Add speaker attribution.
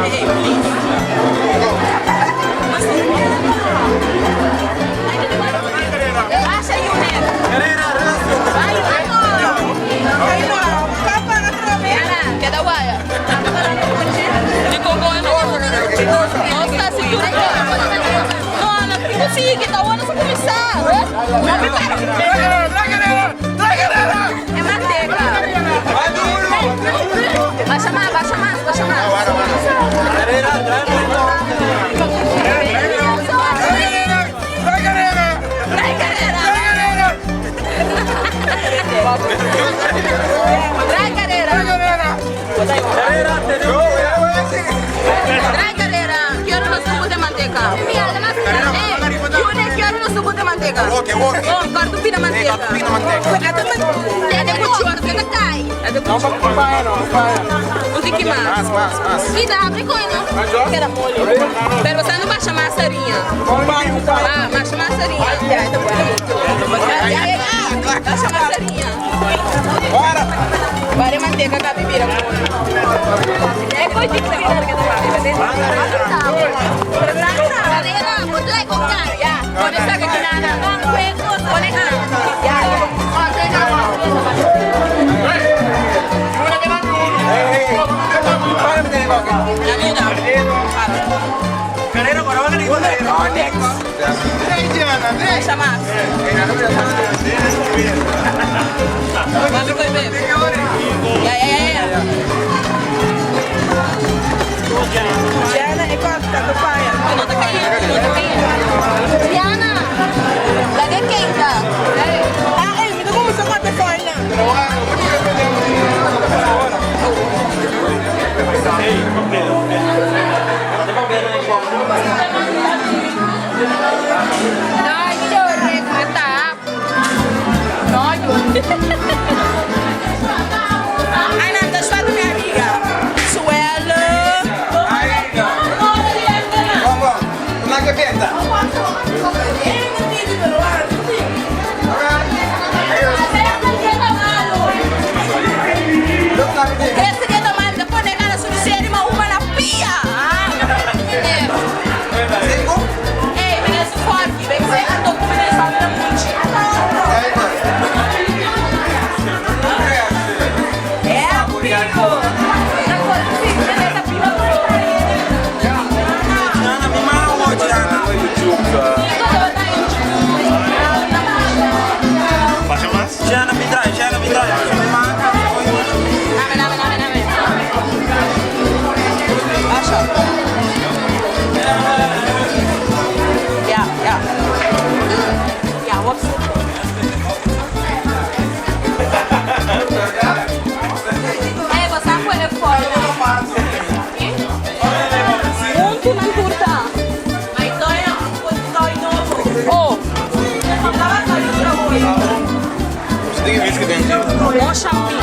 Speaker 1: Hey, please. Basha unit. Keda waya. Di con con No sta sicuro. No, no, consegui, ta ora sa começar. No me para. É manteiga. Baixa mais, baixa mais, baixa mais. Trai carreira. Trai carreira. Trai carreira. Que hora nós suco de manteiga? Ei, que hora nós suco de manteiga? Oh, corta pina manteiga. É de cuchara, que cai. É de cuchara. O que mais? Vida, abre coisa. Quero molho. Pero você não vai chamar a sarinha. Ah, mas chamar a sarinha. Vai chamar a sarinha.
Speaker 2: Bora!
Speaker 1: Bora manteiga que a bebida. É coisa que vira que tá Pone sa que nana. Pone Ya. Deixa mais. Vamos beber. Ya, ya, ya, ya.
Speaker 3: Diana, é costa, papai.
Speaker 1: Não tá caindo, não tá caindo. Diana, la que quenta.
Speaker 3: Ah, ei, me dá como você pode falar.
Speaker 1: Não, Ai, não, deixa eu minha amiga. Suela.
Speaker 2: Vamos, na que venta.
Speaker 1: Cresce que tá mal, depois negar a solução, uma uma na pia. Ah, Ei, merece forte, vem com a tô comendo essa muito. É, pico. Na cor, sim, beleza, pico.
Speaker 2: Diana, me mama, Diana. Diana, me traz, Diana, me traz. Me mama.
Speaker 1: Dame, dame, dame, dame. Baixa. Ja, ja. Ja, wat Ei, você foi fora. Muito não curta. Oh.
Speaker 2: Você tem que ver que tem.
Speaker 1: Não shampoo.